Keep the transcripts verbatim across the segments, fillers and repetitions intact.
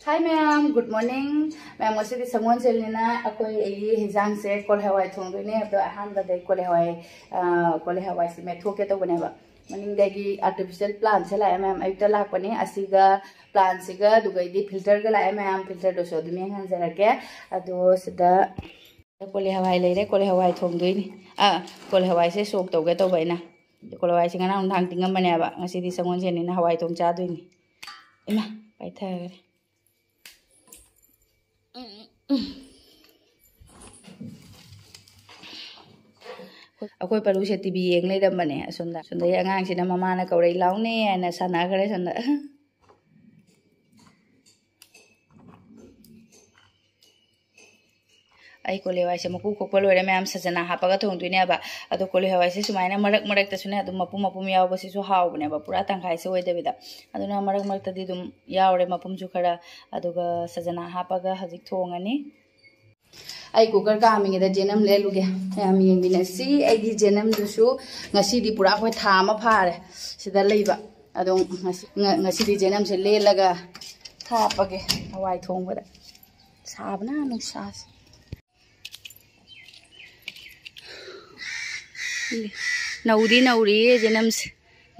Hi ꯃꯌꯥꯝ, good morning. ꯃꯌꯥꯝ, ꯉꯁꯤꯗꯤ ꯁꯒꯣꯜꯁꯦꯜꯅꯤꯅ ꯑꯩꯈꯣꯏ, ꯑꯩꯒꯤ ꯍꯤꯟꯖꯥꯡꯁꯦ ꯀꯣꯂꯤ ꯍꯋꯥꯏ ꯊꯣꯡꯗꯣꯏꯅꯦ꯫ ꯑꯗꯣ ꯑꯍꯥꯟꯕꯗ ꯀꯣꯂꯤ ꯍꯋꯥꯏ, ꯑ, ꯀꯣꯂꯤ ꯍꯋꯥꯏꯁꯦ ꯃꯦꯠꯊꯣꯛꯀꯦ ꯇꯧꯕꯅꯦꯕ꯫ ꯃꯅꯤꯡꯗꯒꯤ artificial plantꯁꯦ ꯂꯥꯛꯑꯦ ꯃꯌꯥꯝ, ꯑꯌꯨꯛꯇ ꯂꯥꯛꯄꯅꯦ꯫ ꯑꯁꯤꯒ plantꯁꯤꯒ, ꯑꯗꯨꯒꯩꯗꯤ filterꯒ ꯂꯥꯛꯑꯦ ꯃꯌꯥꯝ, filterꯗꯨꯁꯨ ꯑꯗꯨꯝ ꯌꯦꯡꯍꯟꯖꯔꯛꯀꯦ꯫ ꯑꯗꯣ ꯁꯤꯗ ꯀꯣꯂꯤ ꯍꯋꯥꯏ ꯂꯩꯔꯦ, ꯀꯣꯂꯤ ꯍꯋꯥꯏ ꯊꯣꯡꯗꯣꯏꯅꯤ꯫ ꯑ, ꯀꯣꯂꯤ ꯍꯋꯥꯏꯁꯦ ꯁꯣꯛ ꯇꯧꯒꯦ ꯇꯧꯕ ꯑꯩꯅ꯫ ꯀꯣꯂꯤ ꯍꯋꯥꯏꯁꯦ ꯉꯔꯥꯡ ꯅꯨꯡꯗꯥꯡ ꯇꯤꯡꯉꯝꯕꯅꯦꯕ, ꯉꯁꯤꯗꯤ ꯁꯒꯣꯜꯁꯦꯜꯅꯤꯅ ꯍꯋꯥꯏ ꯊꯣꯡ ꯆꯥꯗꯣꯏꯅꯤ꯫ ꯏꯃꯥ, ꯄꯥꯏꯊꯈ꯭ꯔꯦ꯫ ꯑꯩꯈꯣꯏ ꯄꯔꯨꯁꯦ ꯇꯤꯚꯤ ꯌꯦꯡ ꯂꯩꯔꯝꯕꯅꯦ ꯑꯁꯣꯝꯗ꯫ ꯑꯁꯣꯝꯗꯒꯤ ꯑꯉꯥꯡꯁꯤꯅ ꯃꯃꯥꯅ ꯀꯧꯔꯛꯏ, "ꯂꯥꯎꯅꯦ" ꯍꯥꯏꯅ ꯁꯥꯟꯅꯈ꯭ꯔꯦ ꯁꯣꯝꯗ꯫ ꯑꯩ ꯀꯣꯂꯤ ꯍꯋꯥꯏꯁꯦ ꯃꯀꯨ ꯈꯣꯛꯄ ꯂꯣꯏꯔꯦ ꯃꯌꯥꯝ, ꯁꯖꯅꯥ ꯍꯥꯞꯄꯒ ꯊꯣꯡꯗꯣꯏꯅꯦꯕ꯫ ꯑꯗꯣ ꯀꯣꯂꯤ ꯍꯋꯥꯏꯁꯦ ꯁꯨꯃꯥꯏꯅ ꯃꯔꯛ ꯃꯔꯛꯇꯁꯨꯅꯦ ꯑꯗꯨꯝ ꯃꯄꯨꯝ ꯃꯄꯨꯝ ꯌꯥꯎꯕꯁꯤꯁꯨ ꯍꯥꯎꯕꯅꯦꯕ, ꯄꯨꯔꯥ ꯇꯪꯈꯥꯏꯁꯦ ꯑꯣꯏꯗꯕꯤꯗ꯫ ꯑꯗꯨꯅ ꯃꯔꯛ ꯃꯔꯛꯇꯗꯤ ꯑꯗꯨꯝ ꯌꯥꯎꯔꯦ ꯃꯄꯨꯝꯁꯨ ꯈꯔ꯫ ꯑꯗꯨꯒ ꯁꯖꯅꯥ ꯍꯥꯞꯄꯒ ꯍꯧꯖꯤꯛ ꯊꯣꯡꯉꯅꯤ꯫ ꯑꯩ cooker ꯀꯥꯝꯃꯤꯉꯩꯗ ꯖꯦꯅꯝ ꯂꯦꯜꯂꯨꯒꯦ꯫ ꯃꯌꯥꯝ ꯌꯦꯡꯃꯤꯟꯅꯁꯤ꯫ ꯑꯩꯒꯤ ꯖꯦꯅꯝꯗꯨꯁꯨ ꯉꯁꯤꯗꯤ ꯄꯨꯔꯥ ꯑꯩꯈꯣꯏ ꯊꯥ ꯑꯃ ꯐꯥꯔꯦ ꯁꯤꯗ ꯂꯩꯕ꯫ ꯑꯗꯨꯝ ꯉꯁꯤ-, ꯉ-, ꯉꯁꯤꯗꯤ ꯖꯦꯅꯝꯁꯦ ꯂꯦꯜꯂꯒ ꯍꯥꯞꯄꯒꯦ ꯍꯋꯥꯏ ꯊꯣꯡꯕꯗ꯫ ꯁꯥꯕꯅ ꯅꯨꯡꯁꯥꯁꯦ꯫ ꯅꯧꯗꯤ ꯅꯧꯔꯤꯌꯦ ꯖꯦꯅꯝꯁꯦ꯫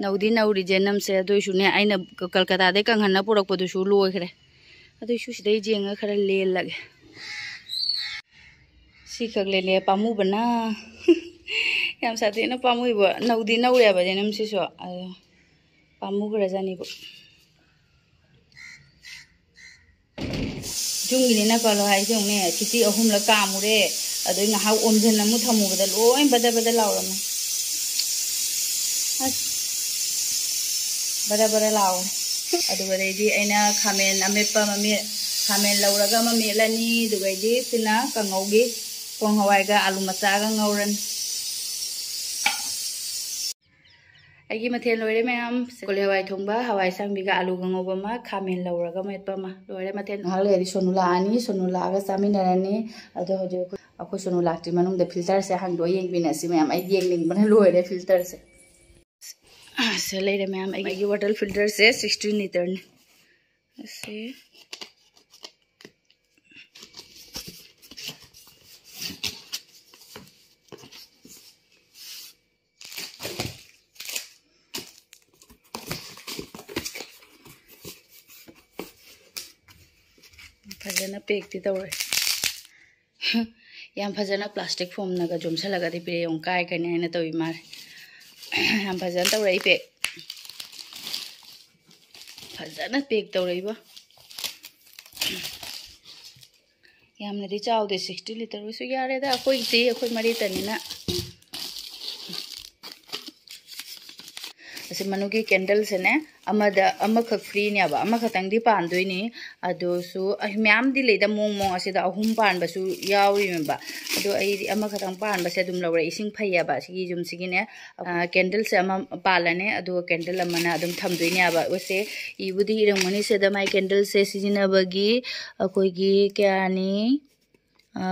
ꯅꯧꯗꯤ ꯅꯧꯔꯤ ꯖꯦꯅꯝꯁꯦ꯫ ꯑꯗꯨꯏꯁꯨꯅꯦ, ꯑꯩꯅ ꯀ-, ꯀꯜꯀꯇꯥꯗꯩ ꯀꯪꯍꯟꯅ ꯄꯨꯔꯛꯄꯗꯨꯁꯨ ꯂꯣꯏꯈ꯭ꯔꯦ꯫ ꯑꯗꯨꯏꯁꯨ ꯁꯤꯗꯩ ꯌꯦꯡꯉ ꯈꯔ ꯂꯦꯜꯂꯒꯦ꯫ ꯁꯤꯈꯛ ꯂꯦꯜꯂꯦ, ꯄꯥꯝꯃꯨꯕꯅ꯫ ꯌꯥꯝ ꯁꯥꯊꯤꯅ ꯄꯥꯝꯃꯨꯏꯕ꯫ ꯅꯧꯗꯤ ꯅꯧꯔꯦꯕ ꯖꯦꯅꯝꯁꯤꯁꯨ꯫ ꯑꯗꯣ ꯄꯥꯝꯃꯨꯈ꯭ꯔꯖꯥꯠꯅꯤꯕꯨ꯫ ꯌꯨꯝꯒꯤꯅꯤꯅ ꯀꯣꯂꯤ ꯍꯋꯥꯏꯁꯦ ꯌꯦꯡꯉꯨꯅꯦ, ꯁꯤꯇꯤ ꯑꯍꯨꯝꯂꯛ ꯀꯥꯝꯃꯨꯔꯦ꯫ ꯑꯗꯩ ꯉꯥꯏꯍꯥꯛ ꯑꯣꯝꯁꯤꯟ ꯑꯃꯨꯛ ꯊꯝꯃꯨꯕꯗ ꯂꯣꯏ ꯕꯗ ꯕꯗ ꯂꯥꯎꯔꯝꯃꯦ꯫ ꯑꯁ, ꯕꯗ ꯕꯗ ꯂꯥꯎꯔꯦ꯫ ꯑꯗꯨꯒ ꯑꯗꯩꯗꯤ ꯑꯩꯅ ꯈꯥꯃꯦꯟ ꯑꯃꯦꯠꯄ ꯑꯃ ꯃꯦꯠ-, ꯈꯥꯃꯦꯟ ꯂꯧꯔꯒ ꯑꯃ ꯃꯦꯠꯂꯅꯤ꯫ ꯑꯗꯨꯒꯩꯗꯤ ꯁꯤꯅ ꯀꯥꯡꯉꯧꯒꯤ ꯄꯣꯡ ꯍꯋꯥꯏꯒ ꯑꯥꯂꯨ ꯃꯆꯥꯒ ꯉꯧꯔꯅꯤ꯫ ꯑꯩꯒꯤ ꯃꯊꯦꯜ ꯂꯣꯏꯔꯦ ꯃꯌꯥꯝ꯫ ꯀꯣꯂꯤ ꯍꯋꯥꯏ ꯊꯣꯡꯕ, ꯍꯋꯥꯏ ꯑꯁꯥꯡꯕꯤꯒ ꯑꯥꯂꯨꯒ ꯉꯧꯕ ꯑꯃ, ꯈꯥꯃꯦꯟ ꯂꯧꯔꯒ ꯃꯦꯠꯄ ꯑꯃ꯫ ꯂꯣꯏꯔꯦ ꯃꯊꯦꯜ꯫ ꯉꯥꯏꯍꯥꯛ ꯂꯩꯔꯗꯤ ꯁꯣꯅꯨ ꯂꯥꯛꯑꯅꯤ, ꯁꯣꯅꯨ ꯂꯥꯛꯑꯒ ꯆꯥꯃꯤꯟꯅꯔꯅꯤ꯫ ꯑꯗꯣ ꯍꯧꯖꯤꯛ ꯑꯩꯈꯣꯏ, ꯑꯩꯈꯣꯏ ꯁꯣꯅꯨ ꯂꯥꯛꯇ꯭ꯔꯤ ꯃꯅꯨꯡꯗ filterꯁꯦ ꯍꯥꯡꯗꯣꯛꯑ ꯌꯦꯡꯃꯤꯟꯅꯁꯤ ꯃꯌꯥꯝ꯫ ꯑꯩ ꯌꯦꯡꯅꯤꯡꯕꯅ ꯂꯣꯏꯔꯦ filterꯁꯦ꯫ ꯁꯦ ꯂꯩꯔꯦ ꯃꯌꯥꯝ, ꯑꯩꯒꯤ water filterꯁꯦ sixteen literꯅꯤ꯫ ꯑꯁꯤ ꯐꯖꯅ ꯄꯦꯛꯇꯤ ꯇꯧꯔꯦ꯫ ꯌꯥꯝ ꯐꯖꯅ ꯄ꯭ꯂꯥꯁꯇꯤꯛ ꯐꯣꯝꯅꯒ ꯌꯣꯝꯁꯜꯂꯒꯗꯤ ꯄꯤꯔꯛꯑꯦ꯫ ꯌꯦꯡꯉꯨ, ꯀꯥꯏꯈ꯭ꯔꯅꯤ ꯍꯥꯏꯅ ꯇꯧꯏ ꯃꯥꯜꯂꯦ꯫ ꯌꯥꯝ ꯐꯖꯅ ꯇꯧꯔꯛꯏ ꯄꯦꯛ꯫ ꯐꯖꯅ ꯄꯦꯛ ꯇꯧꯔꯛꯏꯕꯣ꯫ ꯌꯥꯝꯅꯗꯤ ꯆꯥꯎꯗꯦ, sixty litre ꯑꯣꯏꯁꯨ ꯌꯥꯔꯦꯗ꯫ ꯑꯩꯈꯣꯏꯗꯤ ꯑꯩꯈꯣꯏ ꯃꯔꯤꯇꯅꯤꯅ꯫ ꯑꯁꯤ ꯃꯅꯨꯡꯒꯤ candleꯁꯤꯅꯦ, ꯑꯃꯗ ꯑꯃꯈꯛ freeꯅꯦꯕ, ꯑꯃꯈꯛꯇꯪꯗꯤ ꯄꯥꯟꯗꯣꯏꯅꯤ꯫ ꯑꯗꯨꯁꯨ ꯑꯩ ꯃꯌꯥꯝꯗꯤ ꯂꯩꯗ, ꯃꯑꯣꯡ ꯃꯑꯣꯡ꯫ ꯑꯁꯤꯗ ꯑꯍꯨꯝ ꯄꯥꯟꯕꯁꯨ ꯌꯥꯎꯔꯤꯕ꯫ ꯑꯗꯣ ꯑꯩꯗꯤ ꯑꯃꯈꯛꯇꯪ ꯄꯥꯟꯕꯁꯦ ꯑꯗꯨꯝ ꯂꯧꯔꯦ꯫ ꯏꯁꯤꯡ ꯐꯩꯌꯦꯕ ꯁꯤꯒꯤ ꯌꯨꯝꯁꯤꯒꯤꯅꯦ꯫ ꯑ, candleꯁꯦ ꯑꯃ ꯄꯥꯜꯂꯅꯤ, ꯑꯗꯨꯒ candle ꯑꯃꯅ ꯑꯗꯨꯝ ꯊꯝꯗꯣꯏꯅꯦꯕ꯫ ꯁꯦ ꯏꯕꯨꯗꯤ ꯏꯔꯝꯒꯅꯤ ꯁꯤꯗ, my candleꯁꯦ ꯁꯤꯖꯤꯟꯅꯕꯒꯤ ꯑꯩꯈꯣꯏꯒꯤ ꯀꯌꯥꯅꯤ? ꯑ,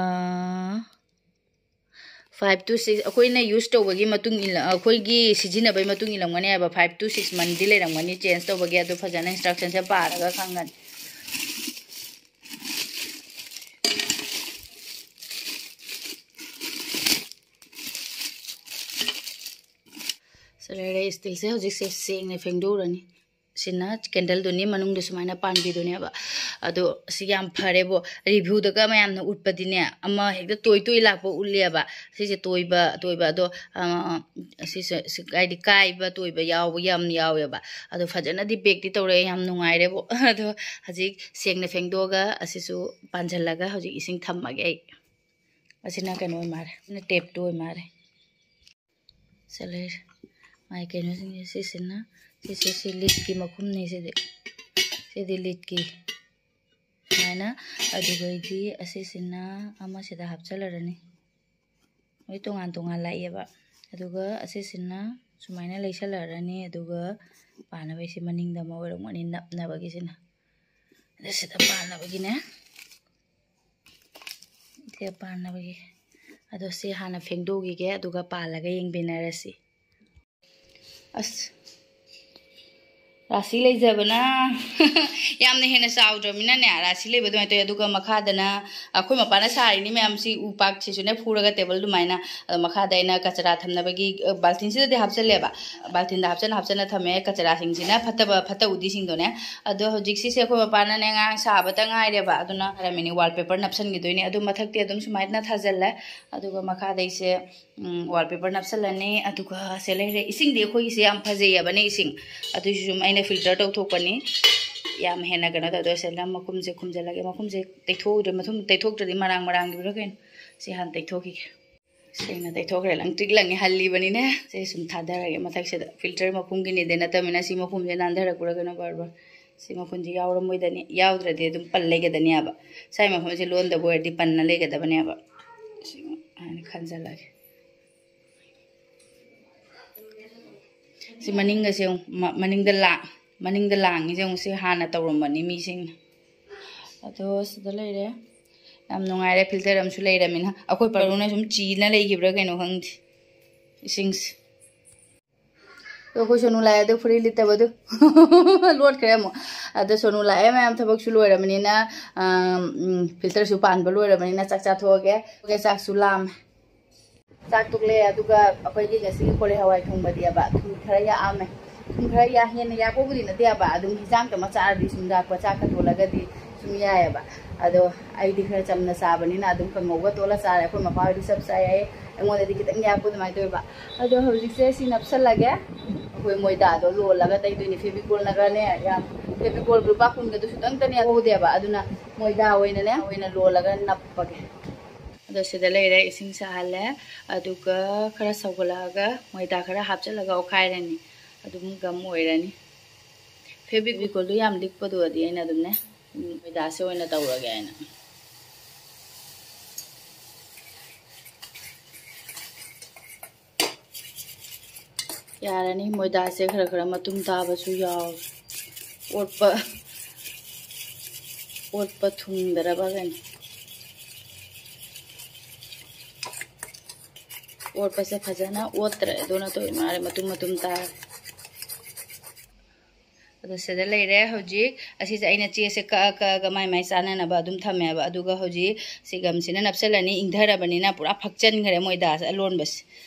five to six ꯑꯩꯈꯣꯏꯅ use ꯇꯧꯕꯒꯤ ꯃꯇꯨꯡ ꯏꯟꯅ, ꯑꯩꯈꯣꯏꯒꯤ ꯁꯤꯖꯤꯟꯅꯕꯒꯤ ꯃꯇꯨꯡ ꯏꯜꯂꯝꯒꯅꯤ ꯍꯥꯏꯕ꯫ Five to six monthꯗꯤ ꯂꯩꯔꯝꯒꯅꯤ change ꯇꯧꯕꯒꯤ꯫ ꯑꯗꯨ ꯐꯖꯅ instructionꯁꯦ ꯄꯥꯔꯒ ꯈꯪꯒꯅꯤ꯫ ꯁꯤ ꯂꯩꯔꯦ, steelꯁꯦ ꯍꯧꯖꯤꯛꯁꯦ ꯁꯦꯡꯅ ꯐꯦꯡꯗꯣꯛꯎꯔꯅꯤ꯫ ꯁꯤꯅ candleꯗꯨꯅꯤ, ꯃꯅꯨꯡꯗ ꯁꯨꯃꯥꯏꯅ ꯄꯥꯟꯕꯤꯗꯨꯅꯦꯕ꯫ ꯑꯗꯣ ꯁꯤ ꯌꯥꯝ ꯐꯔꯦꯕꯣ꯫ Reviewꯗꯒ ꯃꯌꯥꯝꯅ ꯎꯠꯄꯗꯤꯅꯦ, ꯑꯃ ꯍꯦꯛꯇ ꯇꯣꯏ ꯇꯣꯏ ꯂꯥꯛꯄ ꯎꯠꯂꯦꯕ꯫ ꯁꯤꯁꯦ ꯇꯣꯏꯕ, ꯇꯣꯏꯕ꯫ ꯑꯗꯣ, ꯑ, ꯁꯤꯁꯦ, ꯁꯤ, ꯍꯥꯏꯗꯤ ꯀꯥꯏꯕ ꯇꯣꯏꯕ ꯌꯥꯎꯕ ꯌꯥꯝ ꯌꯥꯎꯋꯦꯕ꯫ ꯑꯗꯣ ꯐꯖꯅꯗꯤ packꯇꯤ ꯇꯧꯔꯛꯑꯦ, ꯌꯥꯝ ꯅꯨꯡꯉꯥꯏꯔꯦꯕꯣ꯫ ꯑꯗꯣ ꯍꯧꯖꯤꯛ ꯁꯦꯡꯅ ꯐꯦꯡꯗꯣꯛꯑꯒ ꯑꯁꯤꯁꯨ ꯄꯥꯟꯁꯤꯜꯂꯒ ꯍꯧꯖꯤꯛ ꯏꯁꯤꯡ ꯊꯝꯃꯒꯦ ꯑꯩ꯫ ꯑꯁꯤꯅ ꯀꯩꯅꯣ ꯑꯣꯏ ꯃꯥꯜꯂꯦ, ꯑꯁꯤꯅ tapꯇꯨ ꯑꯣꯏ ꯃꯥꯜꯂꯦ꯫ ꯁꯤ ꯂꯩꯔꯦ꯫ ꯃꯥꯒꯤ ꯀꯩꯅꯣꯁꯤꯡꯁꯦ ꯁꯤꯁꯤꯅ, ꯁꯤꯁꯦ, ꯁꯤ lidꯀꯤ ꯃꯈꯨꯝꯅꯤ ꯁꯤꯗꯤ꯫ ꯁꯤꯗꯤ lidꯀꯤ꯫ ꯁꯨꯃꯥꯏꯅ, ꯑꯗꯨꯒꯩꯗꯤ ꯑꯁꯤꯁꯤꯅ ꯑꯃꯁꯤꯗ ꯍꯥꯞꯆꯜꯂꯔꯅꯤ꯫ ꯂꯣꯏ ꯇꯣꯉꯥꯟ ꯇꯣꯉꯥꯟ ꯂꯥꯛꯑꯦꯕ꯫ ꯑꯗꯨꯒ ꯑꯁꯤꯁꯤꯅ ꯁꯨꯃꯥꯏꯅ ꯂꯩꯁꯜꯂꯔꯅꯤ꯫ ꯑꯗꯨꯒ ꯄꯥꯅꯕꯩꯁꯤ ꯃꯅꯤꯡꯗ ꯑꯃ ꯑꯣꯏꯔꯝꯒꯅꯤ, ꯅꯞꯅꯕꯒꯤꯁꯤꯅ꯫ ꯑꯗ ꯁꯤꯗ ꯄꯥꯅꯕꯒꯤꯅꯦ꯫ ꯁꯤꯗ ꯄꯥꯅꯕꯒꯤ꯫ ꯑꯗꯣ ꯁꯤ ꯍꯥꯟꯅ ꯐꯦꯡꯗꯣꯛꯈꯤꯒꯦ, ꯑꯗꯨꯒ ꯄꯥꯜꯂꯒ ꯌꯦꯡꯃꯤꯟꯅꯔꯁꯤ꯫ ꯑꯁ, ꯔꯥꯁꯤ ꯂꯩꯖꯕꯅ ꯌꯥꯝꯅ ꯍꯦꯟꯅ ꯆꯥꯎꯗ꯭ꯔꯕꯅꯤꯅꯅꯦ, ꯔꯥꯁꯤ ꯂꯩꯕ ꯑꯗꯨꯃꯥꯏꯅ ꯇꯧꯋꯦ꯫ ꯑꯗꯨꯒ ꯃꯈꯥꯗꯅ ꯑꯩꯈꯣꯏ ꯃꯄꯥꯅ ꯁꯥꯔꯤꯅꯤ ꯃꯌꯥꯝꯁꯤ, ꯎ ꯄꯥꯛꯁꯤꯁꯨꯅꯦ ꯐꯨꯔꯒ ꯇꯦꯕꯜ ꯑꯗꯨꯃꯥꯏꯅ꯫ ꯑꯗꯣ ꯃꯈꯥꯗ ꯑꯩꯅ ꯀꯆꯔꯥ ꯊꯝꯅꯕꯒꯤ, ꯑ, ꯕꯥꯜꯇꯤꯟꯁꯤꯗꯗꯤ ꯍꯥꯞꯆꯜꯂꯦꯕ, ꯕꯥꯜꯇꯤꯟꯗ ꯍꯥꯞꯆꯟ ꯍꯥꯞꯆꯟꯅ ꯊꯝꯃꯦ ꯀꯆꯔꯥꯁꯤꯡꯁꯤꯅ, ꯐꯠꯇꯕ ꯐꯠꯇ ꯎꯗꯤꯁꯤꯡꯗꯣꯅꯦ꯫ ꯑꯗꯣ ꯍꯧꯖꯤꯛ ꯁꯤꯁꯦ ꯑꯩꯈꯣꯏ ꯃꯄꯥꯅꯅꯦ ꯉꯔꯥꯡ ꯁꯥꯕꯇ ꯉꯥꯏꯔꯦꯕ, ꯑꯗꯨꯅ ꯍꯥꯏꯔꯝꯃꯤꯅꯦ wallpaper ꯅꯞꯁꯟꯈꯤꯗꯣꯏꯅꯦ꯫ ꯑꯗꯨ ꯃꯊꯛꯇꯤ ꯑꯗꯨꯝ ꯁꯨꯃꯥꯏꯅ ꯊꯥꯖꯜꯂꯦ꯫ ꯑꯗꯨꯒ ꯃꯈꯥꯗꯩꯁꯦ wallpaper ꯅꯞꯁꯜꯂꯅꯤ꯫ ꯑꯗꯨꯒ ꯁꯦ ꯂꯩꯔꯦ꯫ ꯏꯁꯤꯡꯗꯤ ꯑꯩꯈꯣꯏꯒꯤꯁꯦ ꯌꯥꯝ ꯐꯖꯩꯌꯦꯕꯅꯦ ꯏꯁꯤꯡ, ꯑꯗꯨꯏꯁꯨ ꯁꯨꯝ ꯑꯩꯅ filter ꯇꯧꯊꯣꯛꯄꯅꯤ꯫ ꯌꯥꯝ ꯍꯦꯟꯅ ꯀꯩꯅꯣ ꯇꯧꯗꯣꯏꯁꯦ꯫ ꯅꯝ ꯃꯈꯨꯝꯁꯦ ꯈꯨꯝꯖꯤꯜꯂꯒꯦ꯫ ꯃꯈꯨꯝꯁꯦ ꯇꯩꯊꯣꯛꯎꯗ꯭ꯔꯦ, ꯃꯊꯨꯝ ꯇꯩꯊꯣꯛꯇ꯭ꯔꯗꯤ ꯃꯔꯥꯡ ꯃꯔꯥꯡꯒꯤꯕ꯭ꯔꯥ ꯀꯩꯅꯣ꯫ ꯁꯤ ꯍꯥꯟꯅ ꯇꯩꯊꯣꯛꯈꯤꯒꯦ꯫ ꯁꯦꯡꯅ ꯇꯩꯊꯣꯛꯈ꯭ꯔꯦ꯫ ꯂꯪꯇ꯭ꯔꯤꯛ ꯂꯪꯉꯦ ꯍꯜꯂꯤꯕꯅꯤꯅꯦ꯫ ꯁꯦ ꯁꯨꯝ ꯊꯥꯗꯔꯒꯦ ꯃꯊꯛꯁꯤꯗ꯫ Filter ꯃꯈꯨꯝꯒꯤꯅꯤꯗꯤ ꯅꯠꯇꯕꯅꯤꯅ ꯁꯤ ꯃꯈꯨꯝꯁꯦ ꯅꯥꯟꯊꯔꯛꯄ꯭ꯔꯥ ꯀꯩꯅꯣ ꯕꯔ ꯕꯔ꯫ ꯁꯤ ꯃꯈꯨꯝꯁꯦ ꯌꯥꯎꯔꯝꯃꯣꯏꯗꯅꯤ, ꯌꯥꯎꯗ꯭ꯔꯗꯤ ꯑꯗꯨꯝ ꯄꯜ ꯂꯩꯒꯗꯅꯦꯕ꯫ ꯁ꯭ꯋꯥꯏ ꯃꯐꯝꯁꯦ ꯂꯣꯟꯗꯕ ꯑꯣꯏꯔꯗꯤ ꯄꯟꯅ ꯂꯩꯒꯗꯕꯅꯦꯕ꯫ ꯁꯤ ꯍꯥꯏꯅ ꯈꯟꯖꯜꯂꯒꯦ꯫ ꯁꯤ ꯃꯅꯤꯡꯒꯁꯦ ꯌꯦꯡꯉꯨ, ꯃ-, ꯃꯅꯤꯡꯗ ꯂꯥ-, ꯃꯅꯤꯡꯗ ꯂꯥꯡꯉꯤꯁꯦ ꯌꯦꯡꯉꯨ, ꯁꯤ ꯍꯥꯟꯅ ꯇꯧꯔꯝꯕꯅꯤ ꯃꯤꯁꯤꯡꯅ꯫ ꯑꯗꯣ ꯁꯤꯗ ꯂꯩꯔꯦ꯫ ꯌꯥꯝ ꯅꯨꯡꯉꯥꯏꯔꯦ, filter ꯑꯃꯁꯨ ꯂꯩꯔꯃꯤꯅ꯫ ꯑꯩꯈꯣꯏ ꯄꯔꯨꯅ ꯁꯨꯝ ꯆꯤꯅ ꯂꯩꯈꯤꯕ꯭ꯔꯥ ꯀꯩꯅꯣ ꯈꯪꯗꯦ ꯏꯁꯤꯡꯁꯦ꯫ ꯑꯗꯣ ꯑꯩꯈꯣꯏ ꯁꯣꯅꯨ ꯂꯥꯛꯑꯦ, ꯑꯗꯣ ꯐꯨꯔꯤꯠ ꯂꯤꯠꯇꯕꯗꯣ ꯂꯣꯠꯈ꯭ꯔꯦ ꯑꯃꯨꯛ꯫ ꯑꯗꯣ ꯁꯣꯅꯨ ꯂꯥꯛꯑꯦ, ꯃꯌꯥꯝ ꯊꯕꯛꯁꯨ ꯂꯣꯏꯔꯕꯅꯤꯅ, ꯑꯝ, ꯎꯝ, filterꯁꯨ ꯄꯥꯟꯕ ꯂꯣꯏꯔꯕꯅꯤꯅ ꯆꯥꯛ ꯆꯥꯊꯣꯛꯑꯒꯦ꯫ ꯑꯣꯀꯦ, ꯆꯥꯛꯁꯨ ꯂꯥꯝꯃꯦ꯫ ꯆꯥꯛ ꯇꯣꯛꯂꯦ, ꯑꯗꯨꯒ ꯑꯩꯈꯣꯏꯒꯤ ꯉꯁꯤꯒꯤ ꯀꯣꯂꯤ ꯍꯋꯥꯏ ꯊꯣꯡꯕꯗꯤꯕ ꯊꯨꯝ ꯈꯔ ꯌꯥꯛꯑꯝꯃꯦ꯫ ꯊꯨꯝ ꯈꯔ ꯌꯥꯛ-, ꯍꯦꯟꯅ ꯌꯥꯛꯄꯕꯨꯗꯤ ꯅꯠꯇꯦꯕ, ꯑꯗꯨꯝ ꯍꯤꯟꯖꯥꯡ ꯑꯃ ꯆꯥꯔꯗꯤ ꯁꯨꯝ ꯌꯥꯛꯄ, ꯆꯥꯛꯀ ꯇꯣꯠꯂꯒꯗꯤ ꯁꯨꯝ ꯌꯥꯏꯑꯕ꯫ ꯑꯗꯣ ꯑꯩꯗꯤ ꯈꯔ ꯆꯝꯅ ꯆꯥꯕꯅꯤꯅ ꯑꯗꯨꯝ ꯀꯥꯡꯉꯧꯒ ꯇꯣꯠꯂ ꯆꯥꯔꯦ꯫ ꯑꯩꯈꯣꯏ ꯃꯄꯥ ꯍꯣꯏꯗꯤ ꯆꯞ ꯆꯥꯏ ꯍꯥꯏꯌꯦ, ꯑꯩꯉꯣꯟꯗꯗꯤ ꯈꯤꯇꯪ ꯌꯥꯛꯄ ꯑꯗꯨꯃꯥꯏꯅ ꯇꯧꯋꯦꯕ꯫ ꯑꯗꯣ ꯍꯧꯖꯤꯛꯁꯦ ꯁꯤ ꯅꯞꯁꯜꯂꯒꯦ꯫ ꯑꯩꯈꯣꯏ ꯃꯣꯏꯗꯥꯗꯣ ꯂꯣꯜꯂꯒ ꯇꯩꯗꯣꯏꯅꯦ꯫ Fevicol ꯅꯒꯅꯦ ꯌꯥꯝ, Fevicol ꯂꯨꯄꯥ ꯀꯨꯟꯒꯗꯨ ꯈꯤꯇꯪꯇꯅꯦ ꯍꯧꯗꯦꯕ, ꯑꯗꯨꯅ ꯃꯣꯏꯗꯥ ꯑꯣꯏꯅꯅꯦ, ꯑꯣꯏꯅ ꯂꯣꯜꯂꯒ ꯅꯞꯄꯒꯦ꯫ ꯑꯗꯣ ꯁꯤꯗ ꯂꯩꯔꯦ, ꯏꯁꯤꯡ ꯁꯥꯍꯜꯂꯦ꯫ ꯑꯗꯨꯒ ꯈꯔ ꯁꯧꯒꯠꯂꯛꯑꯒ ꯃꯣꯏꯗꯥ ꯈꯔ ꯍꯥꯞꯆꯤꯜꯂꯒ ꯑꯣꯠꯈꯥꯏꯔꯅꯤ꯫ ꯑꯗꯨꯝ gum ꯑꯣꯏꯔꯅꯤ꯫ Fevicolꯗꯣ ꯌꯥꯝ ꯂꯤꯛꯄꯗꯨꯗꯤ ꯑꯩꯅ ꯑꯗꯨꯝꯅꯦ, ꯃꯣꯏꯗꯥꯁꯦ ꯑꯣꯏꯅ ꯇꯧꯔꯒꯦ ꯍꯥꯏꯅ꯫ ꯌꯥꯔꯅꯤ, ꯃꯣꯏꯗꯥꯁꯦ ꯈꯔ ꯈꯔ ꯃꯇꯨꯝ ꯇꯥꯕꯁꯨ ꯌꯥꯎꯔꯦ꯫ ꯑꯣꯠꯄ, ꯑꯣꯠꯄ ꯊꯨꯡꯗ꯭ꯔꯕ ꯀꯩꯅꯣ꯫ ꯑꯣꯠꯄꯁꯦ ꯐꯖꯅ ꯑꯣꯠꯇ꯭ꯔꯦ, ꯑꯗꯨꯅ ꯇꯧ ꯃꯥꯜꯂꯦ, ꯃꯇꯨꯝ ꯃꯇꯨꯝ ꯇꯥꯔꯦ꯫ ꯑꯗꯣ ꯁꯤꯗ ꯂꯩꯔꯦ꯫ ꯍꯧꯖꯤꯛ ꯑꯁꯤꯁꯦ ꯑꯩꯅ ꯆꯦꯁꯦ ꯀꯛꯑ ꯀꯛꯑꯒ ꯃꯥꯏ ꯃꯥꯏ ꯆꯥꯅꯅꯕ ꯑꯗꯨꯝ ꯊꯝꯃꯦꯕ꯫ ꯑꯗꯨꯒ ꯍꯧꯖꯤꯛ ꯁꯤ ꯒꯝꯁꯤꯅ ꯅꯞꯁꯜꯂꯅꯤ, ꯏꯪꯊꯔꯕꯅꯤꯅ ꯄꯨꯔꯥ ꯐꯛꯆꯟꯈ꯭ꯔꯦ ꯃꯣꯏꯗꯥꯁꯦ ꯑꯂꯣꯟꯕꯁꯦ꯫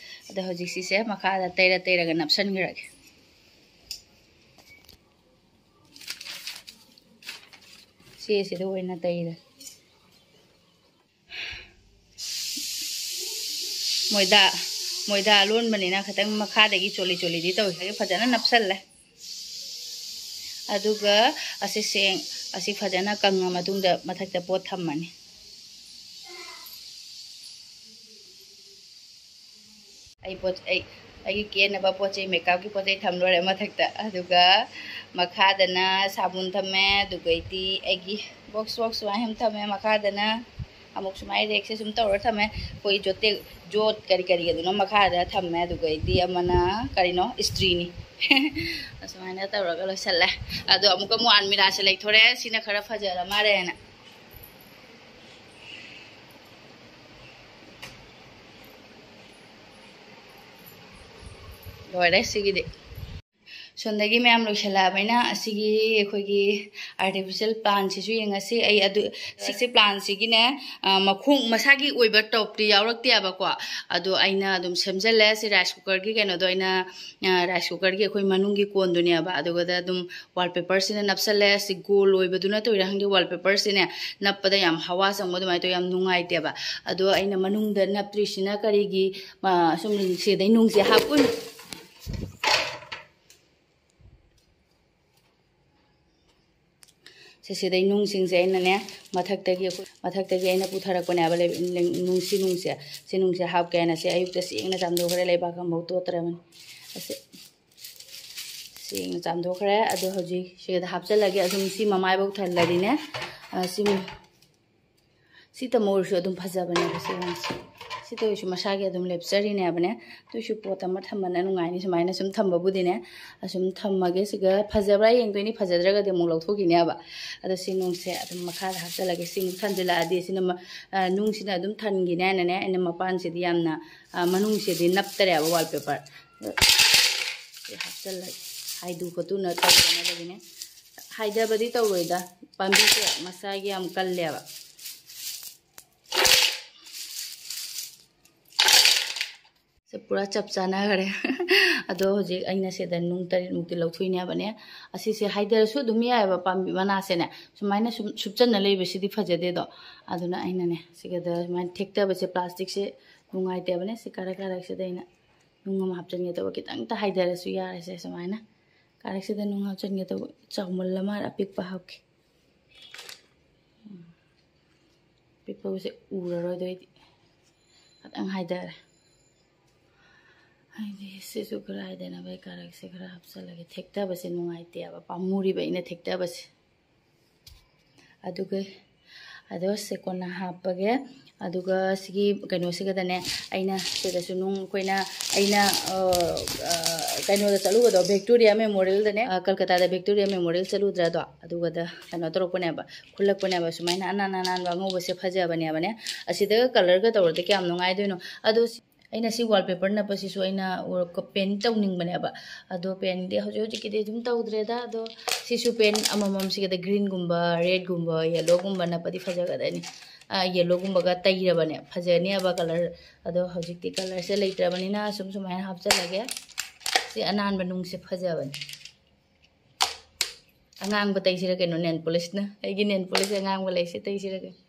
ꯑꯗꯣ ꯍꯧꯖꯤꯛ ꯁꯤꯁꯦ ꯃꯈꯥꯗ ꯇꯩꯔ ꯇꯩꯔꯒ ꯅꯞꯁꯟꯈ꯭ꯔꯒꯦ꯫ ꯆꯦꯁꯤꯗ ꯑꯣꯏꯅ ꯇꯩꯔꯦ꯫ ꯃꯣꯏꯗꯥ, ꯃꯣꯏꯗꯥ ꯑꯂꯣꯟꯕꯅꯤꯅ ꯈꯤꯇꯪ ꯃꯈꯥꯗꯒꯤ ꯆꯣꯠꯂꯤ ꯆꯣꯠꯂꯤꯗꯤ ꯇꯧꯏ꯫ ꯐꯖꯅ ꯅꯞꯁꯜꯂꯦ꯫ ꯑꯗꯨꯒ ꯑꯁꯤ ꯁꯦꯡ-, ꯑꯁꯤ ꯐꯖꯅ ꯀꯪꯉ ꯃꯇꯨꯡꯗ ꯃꯊꯛꯇ ꯄꯣꯠ ꯊꯝꯃꯅꯤ꯫ ꯑꯩ ꯄꯣꯠ, ꯑꯩ, ꯑꯩꯒꯤ ꯀꯦꯅꯕ ꯄꯣꯠ ꯆꯩ, ꯃꯦꯀꯞꯀꯤ ꯄꯣꯠ ꯆꯩ ꯊꯝ ꯂꯣꯏꯔꯦ ꯃꯊꯛꯇ꯫ ꯑꯗꯨꯒ ꯃꯈꯥꯗꯅ ꯁꯥꯕꯨꯟ ꯊꯝꯃꯦ, ꯑꯗꯨꯒꯩꯗꯤ ꯑꯩꯒꯤ ꯕꯣꯛꯁ, ꯕꯣꯛꯁ ꯁꯨꯃꯥꯏꯅ ꯊꯝꯃꯦ꯫ ꯃꯈꯥꯗꯅ ꯑꯃꯨꯛ ꯁꯨꯃꯥꯏꯅ ꯔꯦꯛꯁꯦ ꯁꯨꯝ ꯇꯧꯔ ꯊꯝꯃꯦ꯫ ꯑꯩꯈꯣꯏ ꯖꯣꯇꯦꯛ, ꯖꯣꯠ ꯀꯔꯤ ꯀꯔꯤꯒꯗꯨꯅ ꯃꯈꯥꯗ ꯊꯝꯃꯦ꯫ ꯑꯗꯨꯒꯩꯗꯤ ꯑꯃꯅ ꯀꯔꯤꯅꯣ, ꯏꯁꯇ꯭ꯔꯤꯅꯤ꯫ ꯑꯁꯨꯃꯥꯏꯅ ꯇꯧꯔꯒ ꯂꯣꯏꯁꯜꯂꯦ꯫ ꯑꯗꯣ ꯑꯃꯨꯛꯀ ꯑꯃꯨꯛ ꯑꯜꯃꯤꯔꯥꯁꯦ ꯂꯩꯊꯣꯔꯛꯑꯦ꯫ ꯁꯤꯅ ꯈꯔ ꯐꯖꯔ ꯃꯥꯜꯂꯦꯅ꯫ ꯂꯣꯏꯔꯦ ꯁꯤꯒꯤꯗꯤ꯫ ꯁꯣꯝꯗꯒꯤ ꯃꯌꯥꯝ ꯂꯣꯏꯁꯜꯂꯛꯑꯕꯅꯤꯅ ꯑꯁꯤꯒꯤ ꯑꯩꯈꯣꯏꯒꯤ ꯑꯥꯔꯇꯤꯐꯤꯁꯦꯜ ꯄ꯭ꯂꯥꯟꯁꯤꯁꯨ ꯌꯦꯡꯉꯁꯤ꯫ ꯑꯩ ꯑꯗꯨ, ꯁꯤꯁꯤ ꯄ꯭ꯂꯥꯟꯁꯤꯒꯤꯅꯦ, ꯑ, ꯃꯈꯣꯡ ꯃꯁꯥꯒꯤ ꯑꯣꯏꯕ ꯇꯣꯞꯇꯤ ꯌꯥꯎꯔꯛꯇꯦꯕꯀꯣ꯫ ꯑꯗꯣ ꯑꯩꯅ ꯑꯗꯨꯝ ꯁꯦꯝꯖꯜꯂꯦ꯫ ꯁꯤ ꯔꯥꯏꯁ ꯀꯨꯀꯔꯒꯤ ꯀꯩꯅꯣꯗꯣ ꯑꯩꯅ, ꯑ, ꯔꯥꯏꯁ ꯀꯨꯀꯔꯒꯤ ꯑꯩꯈꯣꯏ ꯃꯅꯨꯡꯒꯤ ꯀꯣꯟꯗꯨꯅꯦꯕ꯫ ꯑꯗꯨꯒꯗ ꯑꯗꯨꯝ ꯋꯥꯜ ꯄꯦꯄꯔꯁꯤꯅ ꯅꯞꯁꯜꯂꯦ꯫ ꯁꯤ ꯒꯣꯜ ꯑꯣꯏꯕꯗꯨꯅ ꯇꯧꯔꯤꯔꯥ ꯈꯪꯗꯦ, ꯋꯥꯜ ꯄꯦꯄꯔꯁꯤꯅꯦ ꯅꯞꯄꯗ ꯌꯥꯝ ꯍꯋꯥ ꯆꯪꯕ ꯑꯗꯨꯃꯥꯏꯅ ꯇꯧꯋꯤ, ꯌꯥꯝ ꯅꯨꯡꯉꯥꯏꯇꯦꯕ꯫ ꯑꯗꯣ ꯑꯩꯅ ꯃꯅꯨꯡꯗ ꯅꯞꯇ꯭ꯔꯤꯁꯤꯅ ꯀꯔꯤꯒꯤ, ꯑ, ꯁꯨꯝ ꯁꯤꯗꯩ ꯅꯨꯡꯁꯦ ꯍꯥꯞꯄꯨꯅꯤ꯫ ꯁꯤ ꯁꯤꯗꯩ ꯅꯨꯡꯁꯤꯡꯁꯦ ꯑꯩꯅꯅꯦ ꯃꯊꯛꯇꯒꯤ ꯑꯩꯈꯣꯏ, ꯃꯊꯛꯇꯒꯤ ꯑꯩꯅ ꯄꯨꯊꯔꯛꯄꯅꯦꯕ, ꯂꯩ-, ꯂꯩ-, ꯅꯨꯡꯁꯤ ꯅꯨꯡꯁꯦ꯫ ꯁꯤ ꯅꯨꯡꯁꯦ ꯍꯥꯞꯀꯦ ꯍꯥꯏꯅ ꯁꯤ ꯑꯌꯨꯛꯇ ꯁꯦꯡꯅ ꯆꯥꯝꯊꯣꯛꯈ꯭ꯔꯦ, ꯂꯩꯕꯥꯛ ꯑꯃꯐꯥꯎ ꯇꯣꯠꯇ꯭ꯔꯕꯅꯤ꯫ ꯑꯁꯤ ꯁꯦꯡꯅ ꯆꯥꯝꯊꯣꯛꯈ꯭ꯔꯦ꯫ ꯑꯗꯣ ꯍꯧꯖꯤꯛ ꯁꯤꯗ ꯍꯥꯞꯆꯜꯂꯒꯦ꯫ ꯑꯗꯨꯝ ꯁꯤ ꯃꯃꯥꯏꯐꯥꯎ ꯊꯜꯂꯗꯤꯅꯦ, ꯑ, ꯁꯤ, ꯁꯤ ꯇꯝꯃ ꯑꯣꯏꯔꯁꯨ ꯑꯗꯨꯝ ꯐꯖꯕꯅꯦꯕ ꯁꯤ ꯔꯪꯁꯦ꯫ ꯁꯤ ꯇꯧꯔꯤꯁꯦ ꯃꯁꯥꯒꯤ ꯑꯗꯨꯝ ꯂꯦꯞꯆꯔꯤꯅꯦꯕꯅꯦ꯫ ꯑꯗꯨꯏꯁꯨ ꯄꯣꯠ ꯑꯃ ꯊꯝꯕꯅ ꯅꯨꯡꯉꯥꯏꯅꯤ꯫ ꯁꯨꯃꯥꯏꯅ ꯁꯨꯝ ꯊꯝꯕꯕꯨꯗꯤꯅꯦ, ꯑꯁꯨꯝ ꯊꯝꯃꯒꯦ꯫ ꯁꯤꯒ ꯐꯖꯕ꯭ꯔꯥ ꯌꯦꯡꯗꯣꯏꯅꯤ, ꯐꯖꯗ꯭ꯔꯒꯗꯤ ꯑꯃꯨꯛ ꯂꯧꯊꯣꯛꯈꯤꯅꯦꯕ꯫ ꯑꯗꯣ ꯁꯤ ꯅꯨꯡꯁꯦ ꯑꯗꯨꯝ ꯃꯈꯥꯗ ꯍꯥꯞꯆꯜꯂꯒꯦ꯫ ꯁꯤ ꯑꯃꯨꯛ ꯊꯥꯟꯖꯤꯜꯂꯛꯑꯗꯤ ꯁꯤꯅ ꯃ-, ꯑ, ꯅꯨꯡꯁꯤꯅ ꯑꯗꯨꯝ ꯊꯟꯈꯤꯅꯦꯅꯅꯦ, ꯑꯩꯅ ꯃꯄꯥꯟꯁꯤꯗꯤ ꯌꯥꯝꯅ, ꯑ, ꯃꯅꯨꯡꯁꯤꯗꯤ ꯅꯞꯇꯔꯦꯕ ꯋꯥꯜ ꯄꯦꯄꯔ꯫ ꯑꯗꯣ ꯁꯤ ꯍꯥꯞꯆꯜꯂꯒꯦ꯫ ꯍꯥꯏꯗꯨ ꯈꯣꯠꯇꯨꯅ ꯇꯧꯗꯅꯕꯒꯤꯅꯦ꯫ ꯍꯥꯏꯗꯕꯗꯤ ꯇꯧꯔꯣꯏꯗ, ꯄꯥꯝꯕꯤꯁꯦ ꯃꯁꯥꯒꯤ ꯌꯥꯝ ꯀꯜꯂꯦꯕ꯫ ꯁꯦ ꯄꯨꯔꯥ ꯆꯞ ꯆꯥꯅꯈ꯭ꯔꯦ꯫ ꯑꯗꯣ ꯍꯧꯖꯤꯛ ꯑꯩꯅ ꯁꯤꯗ ꯅꯨꯡ ꯇꯔꯦꯠꯃꯨꯛꯇꯤ ꯂꯧꯊꯣꯛꯏꯅꯦꯕꯅꯦ꯫ ꯑꯁꯤꯁꯦ ꯍꯥꯏꯗꯔꯁꯨ ꯑꯗꯨꯝ ꯌꯥꯏꯑꯕ, ꯄꯥꯝꯕꯤ ꯃꯅꯥꯁꯦꯅꯦ ꯁꯨꯃꯥꯏꯅ ꯁꯨꯝ ꯁꯨꯞꯆꯟꯅ ꯂꯩꯕꯁꯤꯗꯤ ꯐꯖꯗꯦꯗꯣ꯫ ꯑꯗꯨꯅ ꯑꯩꯅꯅꯦ ꯁꯤꯒꯗ ꯁꯨꯃꯥꯏꯅ ꯊꯦꯛꯇꯕꯁꯦ, ꯄ꯭ꯂꯥꯁꯇꯤꯛꯁꯦ ꯅꯨꯡꯉꯥꯏꯇꯦꯕꯅꯦ꯫ ꯁꯤ ꯀꯥꯔꯛ ꯀꯥꯔꯛꯁꯤꯗ ꯑꯩꯅ ꯅꯨꯡ ꯑꯃ ꯍꯥꯞꯆꯤꯟꯒꯦ ꯇꯧꯕ, ꯈꯤꯇꯪꯇ ꯍꯥꯏꯗꯔꯁꯨ ꯌꯥꯔꯦꯁꯦ ꯁꯨꯃꯥꯏꯅ꯫ ꯀꯥꯔꯛꯁꯤꯗ ꯅꯨꯡ ꯍꯥꯞꯆꯤꯟꯒꯦ ꯇꯧꯕ, ꯆꯥꯎꯃꯜꯂ ꯃꯥꯜꯂꯦ, ꯑꯄꯤꯛꯄ ꯍꯥꯞꯀꯦ꯫ ꯄꯤꯛꯄꯁꯦ ꯎꯔꯔꯣꯏꯗꯣꯏꯗꯤ꯫ ꯈꯤꯇꯪ ꯍꯥꯏꯗꯔꯦ꯫ ꯍꯥꯏꯗꯤ ꯁꯤꯁꯨ ꯈꯔ ꯍꯥꯏꯗꯅꯕ ꯑꯩ ꯀꯥꯔꯛꯁꯦ ꯈꯔ ꯍꯥꯞꯆꯤꯜꯂꯒꯦ꯫ ꯊꯦꯛꯇꯕꯁꯦ ꯅꯨꯡꯉꯥꯏꯇꯦꯕ, ꯄꯥꯝꯃꯨꯔꯤꯕ ꯑꯩꯅ ꯊꯦꯛꯇꯕꯁꯦ꯫ ꯑꯗꯨꯒ ꯑꯗꯣ ꯁꯦ ꯀꯣꯟꯅ ꯍꯥꯞꯄꯒꯦ꯫ ꯑꯗꯨꯒ ꯁꯤꯒꯤ ꯀꯩꯅꯣꯁꯤꯒꯗꯅꯦ, ꯑꯩꯅ ꯁꯤꯗꯁꯨ ꯅꯨꯡ ꯑꯩꯈꯣꯏꯅ, ꯑꯩꯅ, ꯑ, ꯑ, ꯀꯩꯅꯣꯗ ꯆꯠꯂꯨꯕꯗꯣ, ꯚꯤꯛꯇꯣꯔꯤꯌꯥ ꯃꯦꯃꯣꯔꯤꯌꯦꯜꯗꯅꯦ, ꯑ, ꯀꯜꯀꯇꯥꯗ ꯚꯤꯛꯇꯣꯔꯤꯌꯥ ꯃꯦꯃꯣꯔꯤꯌꯦꯜ ꯆꯠꯂꯨꯗ꯭ꯔꯥꯗꯣ, ꯑꯗꯨꯒꯗ ꯀꯩꯅꯣ ꯇꯧꯔꯛꯄꯅꯦꯕ, ꯈꯨꯜꯂꯛꯄꯅꯦꯕ꯫ ꯁꯨꯃꯥꯏꯅ ꯑꯅꯥꯟ ꯑꯅꯥꯟꯕ ꯑꯉꯧꯕꯁꯦ ꯐꯖꯕꯅꯦꯕꯅꯦ꯫ ꯑꯁꯤꯗꯒ ꯀꯂꯔꯒ ꯇꯧꯔꯗꯤ ꯀꯌꯥꯝ ꯅꯨꯡꯉꯥꯏꯗꯣꯏꯅꯣ꯫ ꯑꯗꯣ ꯁꯤ-, ꯑꯩꯅ ꯁꯤ ꯋꯥꯜ ꯄꯦꯄꯔ ꯅꯞꯄꯁꯤꯁꯨ ꯑꯩꯅ ꯄꯦꯟ ꯇꯧꯅꯤꯡꯕꯅꯦꯕ꯫ ꯑꯗꯣ ꯄꯦꯟꯗꯤ ꯍꯧꯖꯤꯛ ꯍꯧꯖꯤꯛꯀꯤꯗꯤ ꯑꯗꯨꯝ ꯇꯧꯗ꯭ꯔꯦꯗ꯫ ꯑꯗꯣ ꯁꯤꯁꯨ ꯄꯦꯟ ꯑꯃꯃꯝꯁꯤꯒꯗ ꯒ꯭ꯔꯤꯟꯒꯨꯝꯕ, ꯔꯦꯗꯒꯨꯝꯕ, ꯌꯦꯜꯂꯣꯒꯨꯝꯕ ꯅꯞꯄꯗꯤ ꯐꯖꯒꯗꯅꯤ꯫ ꯑ, ꯌꯦꯜꯂꯣꯒꯨꯝꯕꯒ ꯇꯩꯔꯕꯅꯦ, ꯐꯖꯅꯦꯕ ꯀꯂꯔ꯫ ꯑꯗꯣ ꯍꯧꯖꯤꯛꯇꯤ ꯀꯂꯔꯁꯦ ꯂꯩꯇ꯭ꯔꯕꯅꯤꯅ ꯁꯨꯝ ꯁꯨꯃꯥꯏꯅ ꯍꯥꯞꯆꯜꯂꯒꯦ꯫ ꯁꯤ ꯑꯅꯥꯟꯕ ꯅꯨꯡꯁꯦ ꯐꯖꯕꯅꯦ꯫ ꯑꯉꯥꯡꯕ ꯇꯩꯁꯤꯔ ꯀꯩꯅꯣ, ꯅꯦꯜ ꯄꯣꯂꯤꯁꯅ, ꯑꯩꯒꯤ ꯅꯦꯜ ꯄꯣꯂꯤꯁ ꯑꯉꯥꯡꯕ ꯂꯩꯁꯦ, ꯇꯩꯁꯤꯔ ꯀꯩꯅꯣ꯫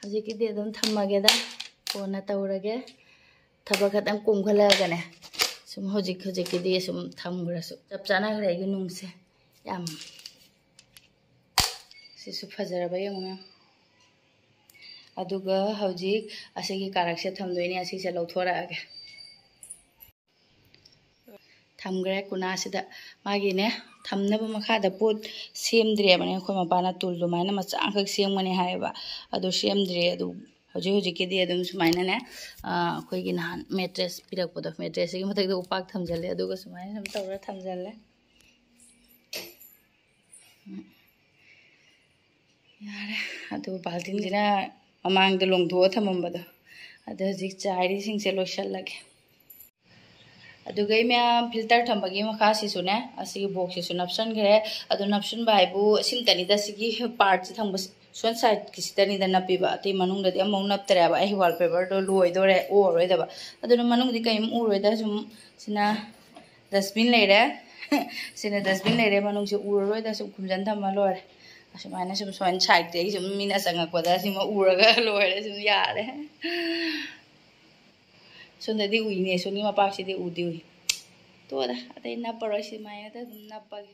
ꯍꯧꯖꯤꯛꯀꯤꯗꯤ ꯑꯗꯨꯝ ꯊꯝꯃꯒꯦꯗ, ꯀꯣꯟꯅ ꯇꯧꯔꯒꯦ꯫ ꯊꯕꯛ ꯈꯛꯇꯪ ꯀꯣꯝꯈꯠꯂꯛꯑꯒꯅꯦ, ꯁꯨꯝ ꯍꯧꯖꯤꯛ ꯍꯧꯖꯤꯛꯀꯤꯗꯤ ꯁꯨꯝ ꯊꯝꯈ꯭ꯔꯁꯨ ꯆꯞ ꯆꯥꯅꯈ꯭ꯔꯦ ꯑꯩꯒꯤ ꯅꯨꯡꯁꯦ꯫ ꯌꯥꯝ, ꯁꯤꯁꯨ ꯐꯖꯔꯕ ꯌꯦꯡꯉꯨ ꯃꯌꯥꯝ꯫ ꯑꯗꯨꯒ ꯍꯧꯖꯤꯛ ꯑꯁꯤꯒꯤ ꯀꯥꯔꯛꯁꯦ ꯊꯝꯗꯣꯏꯅꯦ, ꯑꯁꯤꯁꯦ ꯂꯧꯊꯣꯔꯛꯑꯒꯦ꯫ ꯊꯝꯈ꯭ꯔꯦ ꯀꯨꯅꯥꯁꯤꯗ꯫ ꯃꯥꯒꯤꯅꯦ, ꯊꯝꯅꯕ ꯃꯈꯥꯗ ꯄꯣꯠ ꯁꯦꯝꯗ꯭ꯔꯦꯕꯅꯦ꯫ ꯑꯩꯈꯣꯏ ꯃꯄꯥꯅ ꯇꯨꯜ ꯑꯗꯨꯃꯥꯏꯅ ꯃꯆꯥ ꯑꯃꯈꯛ ꯁꯦꯝꯒꯅꯤ ꯍꯥꯏꯌꯦꯕ, ꯑꯗꯣ ꯁꯦꯝꯗ꯭ꯔꯦ꯫ ꯑꯗꯨ ꯍꯧꯖꯤꯛ ꯍꯧꯖꯤꯛꯀꯤꯗꯤ ꯑꯗꯨꯝ ꯁꯨꯃꯥꯏꯅꯅꯦ, ꯑ, ꯑꯩꯈꯣꯏꯒꯤ ꯅꯍꯥꯟ ꯃꯦꯇ꯭ꯔꯦꯁ ꯄꯤꯔꯛꯄꯗꯣ, ꯃꯦꯇ꯭ꯔꯦꯁꯁꯤꯒꯤ ꯃꯊꯛꯇ ꯎꯄꯥꯛ ꯊꯝꯖꯜꯂꯦ, ꯑꯗꯨꯒ ꯁꯨꯃꯥꯏꯅ ꯁꯨꯝ ꯇꯧꯔ ꯊꯝꯖꯜꯂꯦ꯫ ꯌꯥꯔꯦ꯫ ꯑꯗꯨ ꯕꯥꯜꯇꯤꯟꯁꯤꯅ ꯃꯃꯥꯡꯗ ꯂꯣꯡꯊꯣꯛꯑ ꯊꯝꯃꯝꯕꯗꯣ, ꯑꯗꯣ ꯍꯧꯖꯤꯛ ꯆꯥꯏꯔꯤꯁꯤꯡꯁꯦ ꯂꯣꯏꯁꯜꯂꯒꯦ꯫ ꯑꯗꯨꯒ ꯑꯩ ꯃꯌꯥꯝ ꯐꯤꯜꯇꯔ ꯊꯝꯕꯒꯤ ꯃꯈꯥꯁꯤꯁꯨꯅꯦ, ꯑꯁꯤꯒꯤ ꯕꯣꯛꯁꯁꯤꯁꯨ ꯅꯞꯁꯟꯈ꯭ꯔꯦ꯫ ꯑꯗꯣ ꯅꯞꯁꯟꯕ ꯍꯥꯏꯕꯨ ꯑꯁꯤꯝꯇꯅꯤꯗ, ꯁꯤꯒꯤ ꯄꯥꯔꯠꯁꯤ ꯊꯪꯕ ꯁꯣꯟ ꯁꯥꯏꯠꯀꯤꯁꯤꯗꯅꯤꯗ ꯅꯞꯄꯤꯕ, ꯑꯇꯩ ꯃꯅꯨꯡꯗꯗꯤ ꯑꯃꯐꯥꯎ ꯅꯞꯇ꯭ꯔꯦꯕ꯫ ꯑꯩ ꯋꯥꯜꯄꯦꯄꯔꯗꯣ ꯂꯣꯏꯗꯣꯔꯦ, ꯑꯣꯔꯔꯣꯏꯗꯕ꯫ ꯑꯗꯨꯅ ꯃꯅꯨꯡꯗꯤ ꯀꯔꯤꯝ ꯎꯔꯣꯏꯗ꯫ ꯁꯨꯝ ꯁꯤꯅ ꯗꯁꯕꯤꯟ ꯂꯩꯔꯦ꯫ ꯁꯤꯅ ꯗꯁꯕꯤꯟ ꯂꯩꯔꯦ, ꯃꯅꯨꯡꯁꯦ ꯎꯔꯔꯣꯏꯗ꯫ ꯁꯨꯝ ꯈꯨꯝꯖꯟ ꯊꯝꯃ ꯂꯣꯏꯔꯦ꯫ ꯑꯁꯨꯃꯥꯏꯅ ꯁꯨꯝ ꯁꯣꯟ ꯁꯥꯏꯠꯇꯒꯤ ꯁꯨꯝ ꯃꯤꯅ ꯆꯪꯉꯛꯄꯗ ꯁꯤꯃ ꯎꯔꯒ ꯂꯣꯏꯔꯦ, ꯁꯨꯝ ꯌꯥꯔꯦ꯫ ꯁꯣꯝꯗꯗꯤ ꯎꯏꯅꯦ, ꯁꯣꯝꯒꯤ ꯃꯄꯥꯛꯁꯤꯗꯤ ꯎꯗꯤ ꯎꯏ꯫ ꯇꯣꯛꯑꯗ, ꯑꯇꯩ ꯅꯞꯄꯔꯣꯏ, ꯁꯨꯃꯥꯏꯅꯗ ꯑꯗꯨꯝ ꯅꯞꯄꯒꯦ꯫